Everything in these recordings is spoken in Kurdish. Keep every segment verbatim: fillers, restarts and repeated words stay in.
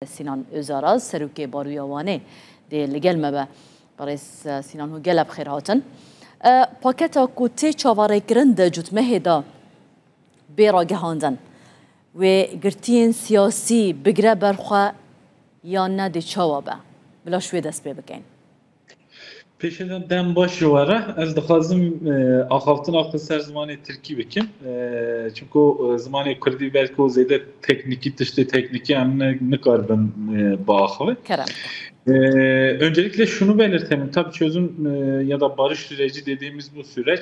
Sinan Özaraz, Serokê Baroya Wanê dê li gel me be. Birêz, e, Sinan, hûn gelek bi xêr hatin. E, paketa ku tê çaverêkirin di cotmehê de bê ragihandin, wê girtiyên siyasî bigire ber xwe yan ne, dê çawa be? Bila ji wê dest pê bikein. Pêşê de dem baş ji we re. Ez dixwazim, e, axaftina xwe ser zimanê tirkî bikim. E, çunku, e, zimanê kurdî belko zêde teknîkî, tiştê teknîkî em ne, nikaribin, e, biaxivin. Kerem. E, öncelikle şunu belirtelim. Tabii çözüm, e, ya da barış süreci dediğimiz bu süreç,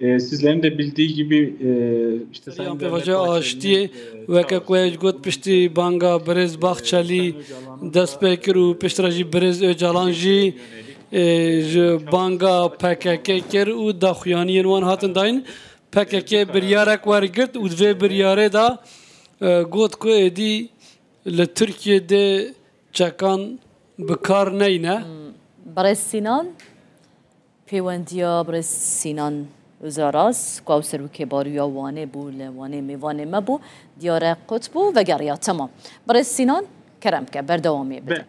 e, sizlerin de bildiği gibi, e, işte Sayın Yan Devlet pêvajoya Bahçeli'nin, aştiyê, e, weke ku ez got, piştî banga birêz Bahçelî dest pê kir û piştre jî birêz Öcalan jî, e, ji banga P K K kir û daxuyaniyên wan hatin dayîn. P K K biryarek wergirt û di vê biryarê de, e, got ku êdî li Tirkiyê dê çekan bi kar neyne. Hmm, Birêz Sinan, pêwendiya Birêz Sinan Özaraz, ku ew Serokê Baroya Wanê bû, li Wanê mêvanê me bû, diyare qut bû, vegeriya. Tamam. Birêz Sinan, kerem ke, berdewamê bide. Be-,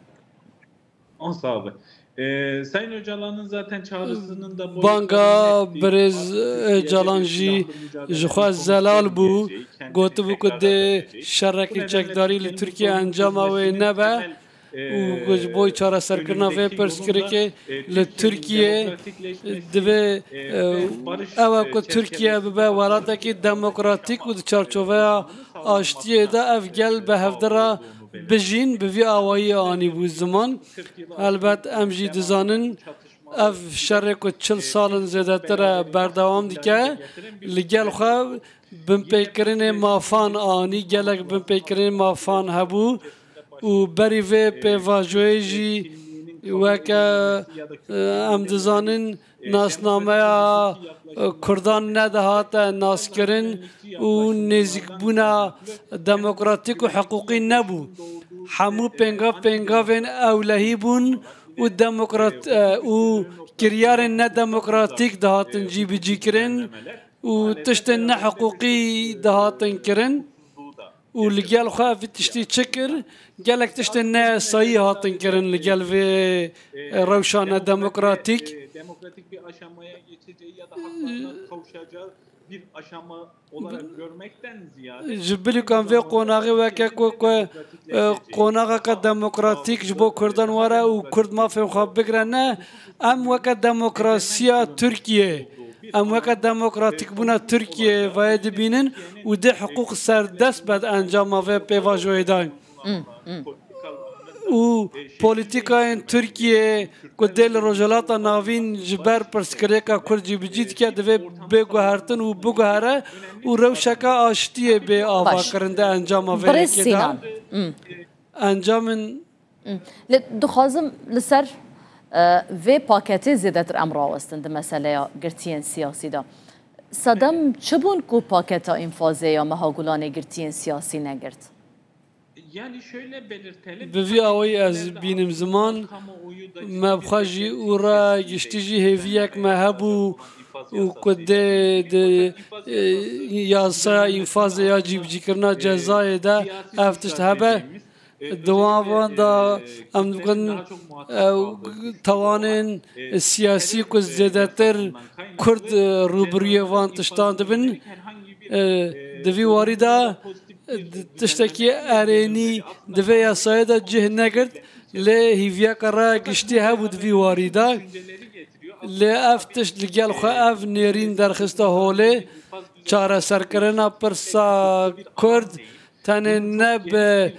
An sağ be. Ee, Sayın Öcalan'ın zaten çağrısının da boyutlarını Banga net değil. Birêz Aslında Türkiye'de Öcalan bir jî silahlı mücadele ji xwe konusu zelal gelmeyeceği, bû. Kendi Gotibû ku dê şerekî çekdarî li Tirkiye encama wê nebe û ku ji bo çareserkirina vê pirsgirêkê li Tirkiye divê, e, ew e ku Tirkiye bibe welatekî demokratîk û di çarçoveya aştiyê de ev gel bi hevdira bijîn, bi vî awayî anîbû ziman. Helbet em jî dizanin ev şerê ku çil sal in zêdetir e berdewam dike, li gel xwe binpêkirinê mafan anî, gelek binpêkirinê mafan hebû û berî vê pêvajoyê jî weke, e, em dizanin nasnameya, e, Kurdan nedihate naskirin û nêzîkbûna demokratîk û hiqûqî nebû. Hemû pêngav pêngavên ewlehî bûn û demokrat, e, û kiryarên nedemokratîk dihatin cîbicîkirin û tiştên nehiqûqî dihatin kirin. Û li gel xwe vî tiştî çi kir? Gelek tiştên neyasayî hatin kirin li gel vê, e, rewşa nedemokratîk. Ji bilî ku em vê qonaxê weke ku, ku, e, qonaxeke demokratîk ji bo Kurdan were û Kurd mafên xwe bigire, ne, em weke demokrasiya Tirkiye, em weke demokratîkbûna Tirkiye vayê dibînin û dê hiqûq serdest be di encama vê pêvajoyê de. Û polîtîkayên Tirkiye ku dê li Rojhilata Navîn ji ber pirsgirêka Kurd cîbicî dike, divê bê guhertin û biguhere û rewşeke aştiyê bê avakirin di encama vê yekê de. Encamên Hmm. Lê dixwazim li ser, e, vê paketê zêdetir em rawestin di meseleya girtiyên siyasî de. Sedem çi bûn ku paketa înfazê ya Meha Gulanê girtiyên siyasî negirt? Bi vî awayî ez bînim ziman, me bi xwe jî û raya giştî jî hêviyek me hebû û ku dê di, e, yasaya înfazê ya cîbicîkirina cezayê de ev tişt hebe. Di wan van de em dikin, e, tawanên siyasî ku zêdetir Kurd, e, rûbirûyê van tiştan dibin, e, di vî warî de, e, di tiştekî erênî di vê yasayê de cih negirt, lê hîviyeke raya giştî hebû di vî warî de. Lê ev tişt li gel xwe ev nêrîn derxiste holê, çareserkirina pirsa Kurd tenê ne bi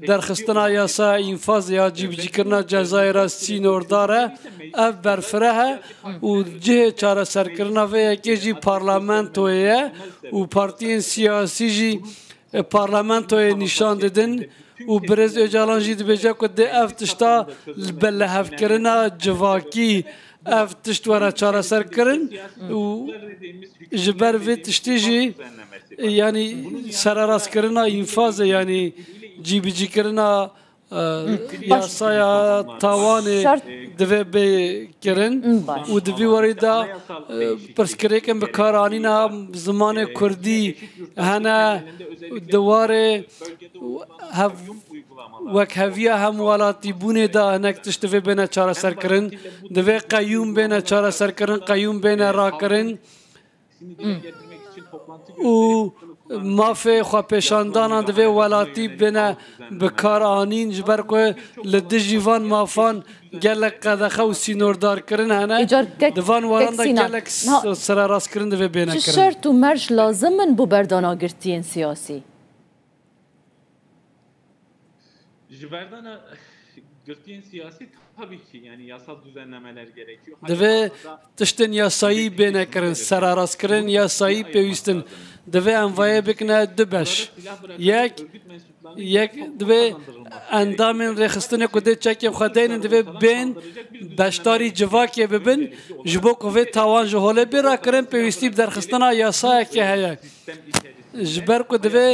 derxistina yasaya înfaz ya cîbicîkirina cezayê re sînordar e, ev berfireh e û cihê çareserkirina vê yekê jî parlamentoyê ye û partiyên siyasî jî, e, parlamentoyê nîşan didin û birêz Ocalan jî dibêje ku dê ev tişta bi lihevkirina civakî ev tişt were çareserkirin û ji ber vê tiştî jî, yanî sererastkirina înfazê, yanî cîbicîkirina, e, yasaya tawanê divê bê kirin û di vî warî de, e, pirsgirêkên bi kar anîna zimanê kurdî hene di warê hev wekheviya hemwelatîbûnê de hinek tişt divê bêne çareserkirin. Divê qeyûm bêne çareserkirin, qeyûm bêne rakirin û mafê xwepêşandanan divê welatî bêne bi kar anîn, ji ber ku li dijî van mafan gelek qedexe û sînordarkirin hene. Îcar kek, Di van waran kek de Sînan. gelek s- Niha sererastkirin divê bêne Çi kirin. şert û merc lazim in bo berdana girtiyên siyasî? Ji berdana girtiyên siyasî tabii ki yani yasal düzenlemeler gerekiyor. Divê tiştên yasayî bêne kirin, serarastkirin yasayî pêwîstin. Divê em vayê bikine du beş. Yek, yek divê endamên rêxistinê ku dê çekên xwe deynin divê bên beşdarî civakê bibin. Ji bo ku vê tawan ji holê bê rakirin pêwîstî bi derxistina yasayekê heye. Ji ber ku divê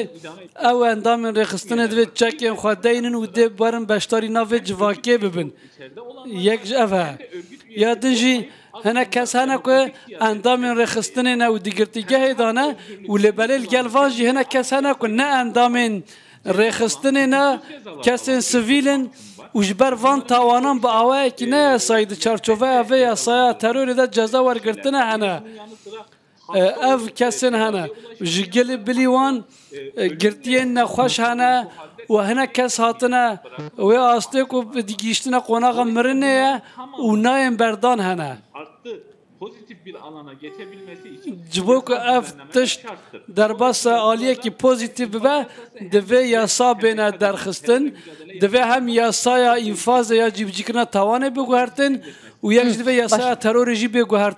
ew endamên rêxistinê divê çekên xwe deynin û dê werin beşdarî navê civakê bibin. Yek ji ev e. Ya din jî hinek kes hene ku endamên rêxistinê ne û di girtîgehê de ne û lê belê li gel van jî hinek kes hene ku ne endamên rêxistinê ne, kesên sivîl in û ji ber van tawanan bi awayekî ne yasayî di çarçoveya vê yasaya terorê de ceza wergirtine hene. E, ev kesên hene. Ji gilî bilî wan, e, girtiyên nexweş hene û hinek kes hatine wê astê ku digihîştine qonaxa mirinê ye û nayên berdan hene. Pozitif bir alana geçebilmesi için Ji bo ku ev tişt derbasa aliyekî pozîtîf bibe, divê yasa bêne derxistin, divê hem yasaya înfazê ya cîbicîkirina tawanê biguhertin û yek jî divê yasaya terorê jî bê guhertin.